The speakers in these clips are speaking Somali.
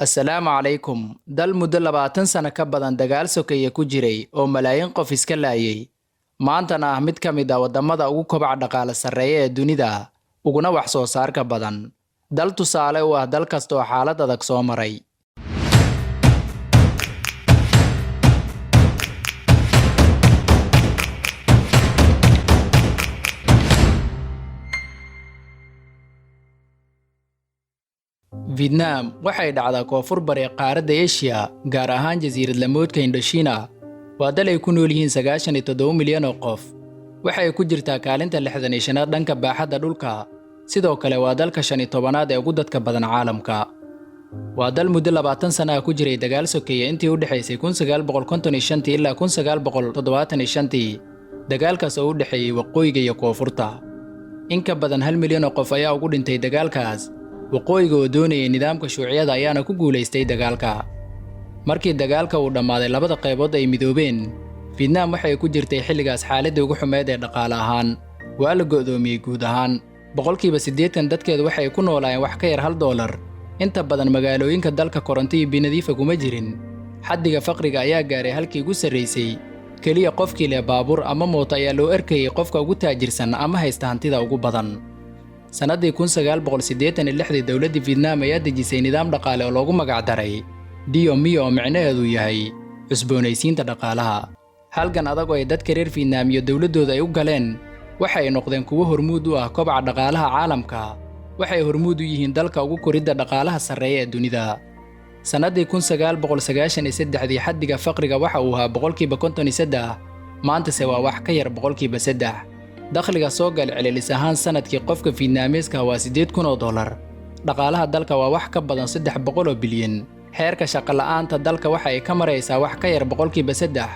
Assalaamu calaykum. Dal muddo 20 sano ka badan dagaal sokeeye ku jiray oo malaayiin qof iska laayay, maantana ah mid ka mid ah waddamada ugu kobaca dhaqaale sarreeya ee dunida, uguna wax soo saarka badan. Dal tusaale u ah dal kasta oo xaalad adag soo maray. Vietnam waxay dhacdaa koonfur bari qaaradda Asia, gaar ahaan jasiirad lamoodka Indochina. Waa dal ay ku nool yihiin 97 milyan oo qof. Waxay ku jirtaa kaalinta 65aad dhanka baaxadda dhulka. Sidoo kale waa dalka 15aad ee ugu dadka badan caalamka. Waa dal muddo 20 sano ah ku jiray dagaal sokeeye intii u dhexaysay 1955-tii ilaa 1975-tii, dagaalkaas oo u dhexeeyey waqooyiga iyo koonfurta. In ka badan 1 milyan oo qof ayaa ugu dhintay dagaalkaas. Waqooyiga oo doonayay nidaamka shuuciyada ayaana ku guulaystay dagaalka. Markii dagaalka uu dhammaaday, labada qaybood ay midoobeen, Vietnam waxay ku jirtay xilligaas xaaladdii ugu xumeyd ee dhaqaale ahaan. Waa la go'doomiyey guud ahaan. 80% dadkeedu waxay ku noolaayeen wax ka yar $1. Inta badan magaalooyinka dalka koronto iyo biyo nadiifa kuma jirin. Xaddiga faqriga ayaa gaaray halkii ugu sarraysay. Keliya qofkii leh baabuur ama mooto ayaa loo arkayay qofka ugu taajirsan ama haysta hantida ugu badan. Sannaddii 1986-dii, dowladda Vietnam ayaa dejisay nidaam dhaqaale oo loogu magac daray Dio Mio, oo micnaheedu yahay cusboonaysiinta dhaqaalaha. Halgan adag oo ay dadka reer Vietnam iyo dowladdooda ay u galeen, waxa ay noqdeen kuwo hormuud u ah kobaca dhaqaalaha caalamka. Waxay hormuud u yihiin dalka ugu koridda dhaqaalaha sarreeya ee dunida. Sannaddii 1993-dii, xaddiga faqriga waxa uu ahaa 53%, maantase waa wax ka yar 3%. Dakhliga soo gal celcelis ahaan sanadkii qofka Fiidnaamiiska waa $8,000. Dhaqaalaha dalka waa wax ka badan 300 bilyan. Heerka shaqo la'aanta dalka waxa ay ka maraysaa wax ka yar 3%,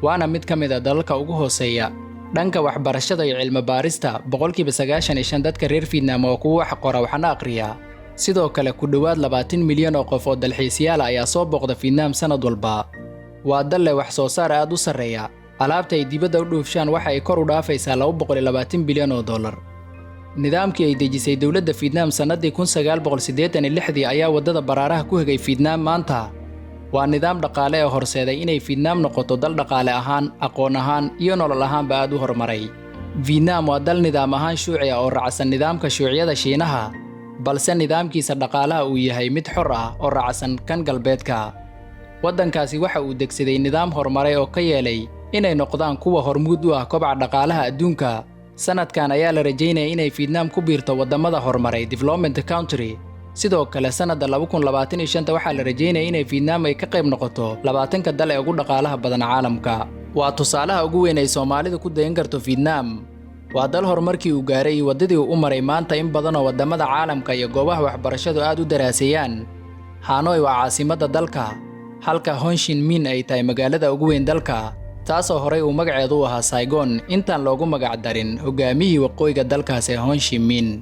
waana mid ka mid ah dalalka ugu hooseeya. Dhanka waxbarashada iyo cilmi baarista, 95% dadka reer Fiidnaam waa kuwo wax qora waxna aqriya. Sidoo kale, ku dhowaad 20 milyan oo qof oo dalxiisayaal ah ayaa soo booqda Fiidnaam sanad walba. Waa dal leh wax soo saar aad u sarreeya. Alaabta ay dibadda u dhoofshaan waxa ay kor u dhaafaysaa $220 bilyan. Nidaamkii ay dejisay dowladda Fiidnaam sannaddii 1986-dii ayaa waddada baraaraha ku hegay Fiidnaam maanta. Waa nidaam dhaqaale ee horseeday inay Fiidnaam noqoto dal dhaqaale ahaan, aqoon ahaan iyo nolol ahaanba aad u horumaray. Fiidnaam waa dal nidaam ahaan shuuci ah oo raacsan nidaamka shuuciyada Shiinaha, balse nidaamkiisa dhaqaalaha uu yahay mid xor ah oo raacsan kan galbeedka. Waddankaasi waxa uu degsaday nidaam horumaray oo ka yeelay inay noqdaan kuwa hormuud u ah kobaca dhaqaalaha adduunka. Sanadkan ayaa la rajaynaya inay Fiidnaam ku biirto waddamada horumaray, development country. Sidoo kale, sannadda 2025-ta waxaa la rajaynaya inay Fiidnaam ay ka qayb noqoto 20-ka dal ee ugu dhaqaalaha badan caalamka. Waa tusaalaha ugu weyn ay Soomaalidu ku dayan karto Fiidnaam. Waa dal horumarkii uu gaaray iyo waddadii uu u maray maanta in badan oo waddamada caalamka iyo goobaha waxbarashadu aad u daraaseeyaan. Hanoi waa caasimadda dalka, halka Ho Chi Minh ay tahay magaalada ugu weyn dalka, taasoo horay uu magaceedu u ahaa Saigon intaan loogu magac darin hogaamiyihii waqooyiga dalkaas ee Ho Chi Minh.